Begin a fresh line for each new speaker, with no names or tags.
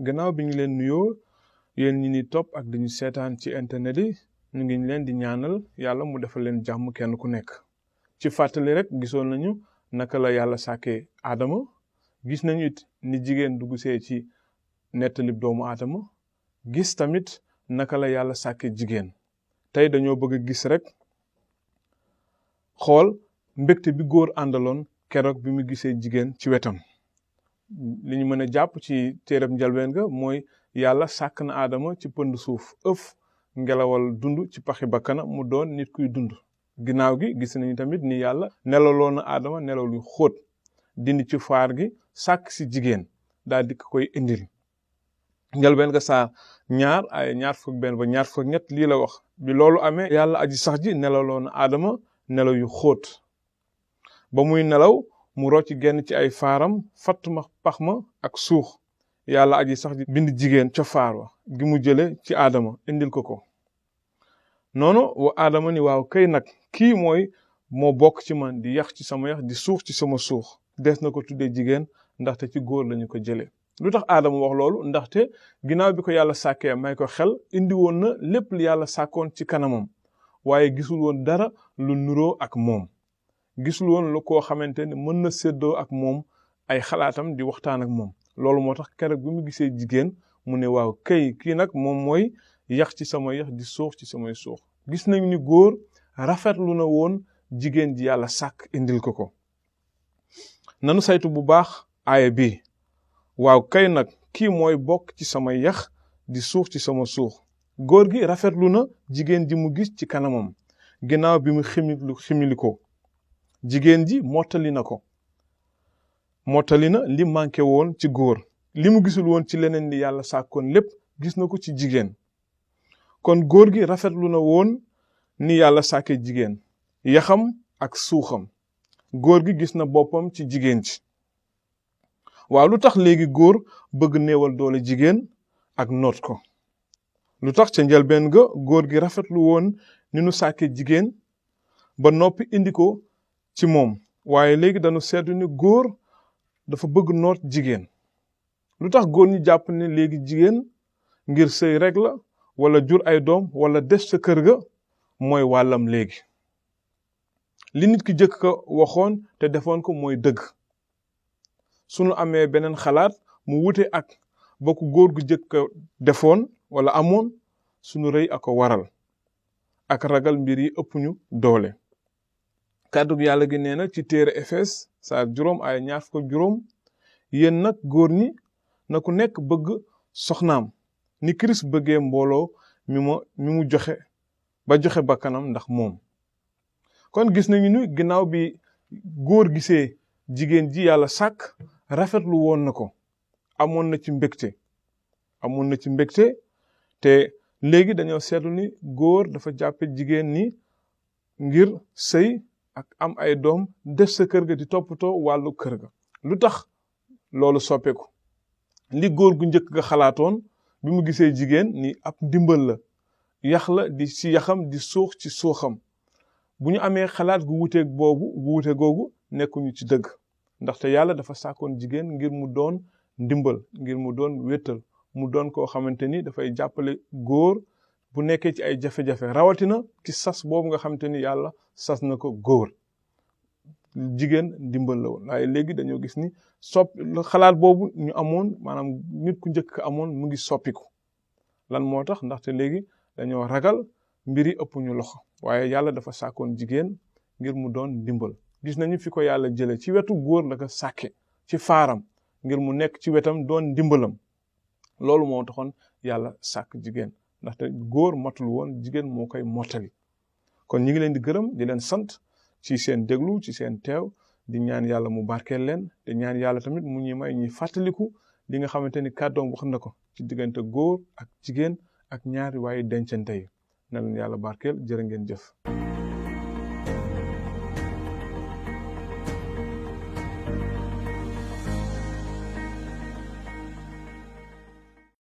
gannaaw bi ñu leen nuyoo yéen ñi ni topp ak dañu seetaan ci internet yi ñu ngi leen di ñaanal yàlla mu defal leen jàmm kenn ku nekk. ci fàttali rek gisoon nañu naka la yàlla sàkkee aadama gis nañu it ni jigéen dugg see ci nettalib doomu aadama gis tamit naka la yàlla sàkkee jigéen. tey dañoo bëgg a gis rek xool mbégte bi góor àndaloon keroog bi mu gisee jigéen ci wetam. li ñu mën a jàpp ci téereb njalbeen ga mooy yàlla sàkk na aadama ci pënd suuf ëf ngelawal dund ci paxi bakkana mu doon nit kuy dund. ginnaaw gi gis nañu tamit ni yàlla nelaloon na aadama nelaw lu xóot dindi ci faar gi sàkk si jigéen daal di ko koy indil. njalbeen ga saar 2 ay 21 ba 23 lii la wax. bi loolu amee yàlla aji sax ji nelaloon na aadama nelaw yu xóot ba muy nelaw mu rocc genn ci ay faaram fatt ma pax ma ak suux yàlla aji sax ji bind jigéen ca faar wa gi mu jële ci aadama indil ko ko. noonu wa aadama ni waaw kay nag kii moo bokk ci man di yax ci sama yax di suux ci sama suux des na ko tuddee jigéen ndaxte ci góor lañu ko jëlee. lu tax aadama wax loolu ndaxte ginnaaw bi ko yàlla sàkkee may ko xel indi woon na lépp li yàlla sàkkoon ci kanamam waaye gisul woon dara lu nuroo ak moom. gisul woon lu koo xamante ne mën na séddoo ak moom ay xalaatam di waxtaan ak moom. loolu moo tax keroog bi mu gisee jigéen mu ne waaw kay kii nag moom mooy yax ci sama yax di suux ci samay suux. gis nañu ni góor rafetlu na woon jigéen ji yàlla sàkk indil ko ko. nanu saytu bu baax aaya bi waaw kay nag kii mooy bokk ci sama yax di suux ci sama suux. góor gi rafetlu na jigéen ji mu gis ci kanamam ginnaaw bi mu ximili ko. jigéen ji mottali na ko mottali na li manqué woon ci góor li mu gisul woon ci leneen li yàlla sàkkoon lépp gis na ko ci jigéen. kon góor gi rafetlu na woon ni yàlla sàkke jigéen yaxam ak suuxam. góor gi gis na boppam ci jigéen ci. waaw lu tax léegi góor bëgg néewal doole jigéen ak noot ko. lu tax ca njëlbeen ga góor gi rafetlu woon ni nu sàkke jigéen ba noppi indi ko ci moom waaye léegi dañu seetlu ni góor dafa bëgg noot jigéen. lu tax góor ñi jàpp ne léegi jigéen ngir sëy rek la wala jur ay doom wala des sa kër ga mooy wàllam léegi. li nit ki jëkk ko waxoon te defoon ko mooy dëgg. sunu amee beneen xalaat mu wute ak ba ku góor gu jëkk ko defoon wala amoon sunu rëy ak ko waral ak ragal mbir yi ëpp ñu doole. kàddug yàlla gi nee na ci téere Efes saar 5 ay 20 yéen nag góor ñi na ku nekk bëgg soxnaam ni Kirist bëggee mbooloo mi mu joxe ba joxe bakkanam ndax moom. kon gis nañu ni ginnaaw bi góor gisee jigéen ji yàlla sàkk rafetlu woon na ko amoon na ci mbégte te léegi dañoo seetlu ni góor dafa jàppe jigéen ni ngir sëy ak am ay doom def sa kër ga di toppatoo wàllu kër ga. lu tax loolu soppeeku li góor gu njëkk ga xalaatoon bi mu gisee jigéen ni ab ndimbal la yax la di ci yaxam di suux ci suuxam. bu ñu amee xalaat gu wuute googu nekkuñu ci dëgg ndaxte yàlla dafa sàkkoon jigéen ngir mu doon ndimbal ngir mu doon wéttal mu doon koo xamante ni dafay jàppale góor bu nekkee ci ay jafe-jafe rawatina ci sas boobu nga xamante ni yàlla sas na ko góor. jigéen ndimbal la woon waaye léegi dañoo gis ni xalaat boobu ñu amoon maanaam nit ku njëkk amoon mu ngi soppiku. lan moo tax ndaxte léegi dañoo ragal mbiri ëpp ñu loxo waaye yàlla dafa sàkkoon jigéen ngir mu doon ndimbal. gis nañu fi ko yàlla jële ci wetu góor la ko sàkke ci faaram ngir mu nekk ci wetam doon ndimbalam. loolu moo taxoon yàlla sàkk jigéen ndaxte góor matul woon jigéen moo koy mottali. kon ñi ngi leen di gërëm di leen sant ci seen déglu ci seen teew di ñaan yàlla mu barkeel leen te ñaan yàlla tamit mu ñuy may ñuy fàttaliku li nga xamante ni kàddoom wax na ko ci diggante góor ak jigéen ak ñaari waaye dencante yi. na leen yàlla barkeel jërë ngeen jëf.